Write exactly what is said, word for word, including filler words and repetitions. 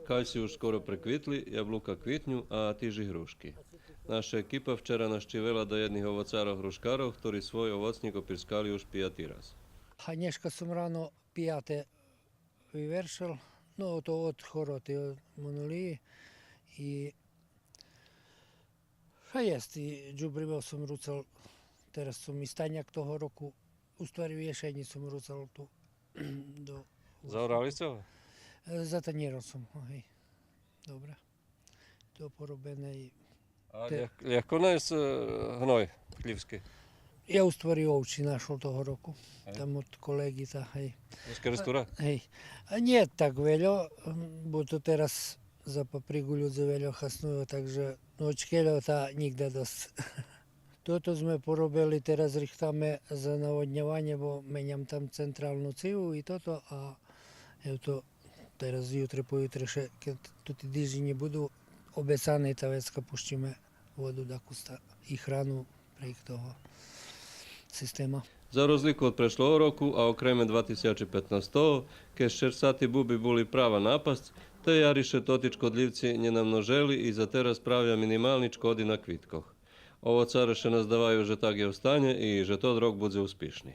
Кальси уж скоро преквитли, яблука квитню, а тиж и грушки. Наша екипа вчера нащивела даєдних овоцарох-грушкарох, хтори свой овоцнїк опирскали уж пияти раз. А нєшка сом рано пияте вивершел, но то од хороти, од монолиї. И ша єст, и джубриво сом руцал, тераз сом и станяк того року, у ствари у єшенї сом руцал ту до... Заорали сце го? Е, затанєрал сом го, гей. Добре. То поробене и... А лег-, легко найсц, е, гной хлївски? Я у ствари овчи нашол того року. Гей. Там од колеґи, та, гей. З Керестура? А, гей. А нє так вельо, м, бо то тераз за паприґу людзе вельо хасную, так же, но, од шкельо та нїґда досц. Тото зме поробели, тераз рихтаме за наводньованє, бо меням там централну циву и тото, а ето тераз ютре, поютре ше, кед ту ти диждї нє буду обецани, та вецка пущиме воду дакус та и храну прейґ того система. За розлику од прешлого року, а окреме два тисячи петнастого, кед шерсцати буби були права напасц, тей яри ше тоти чкодлївци нє намножели и за тераз правя минимални чкоди на квиткох. Овоцаре ше наздаваю же так є у станє и же тот рок будзе успишни.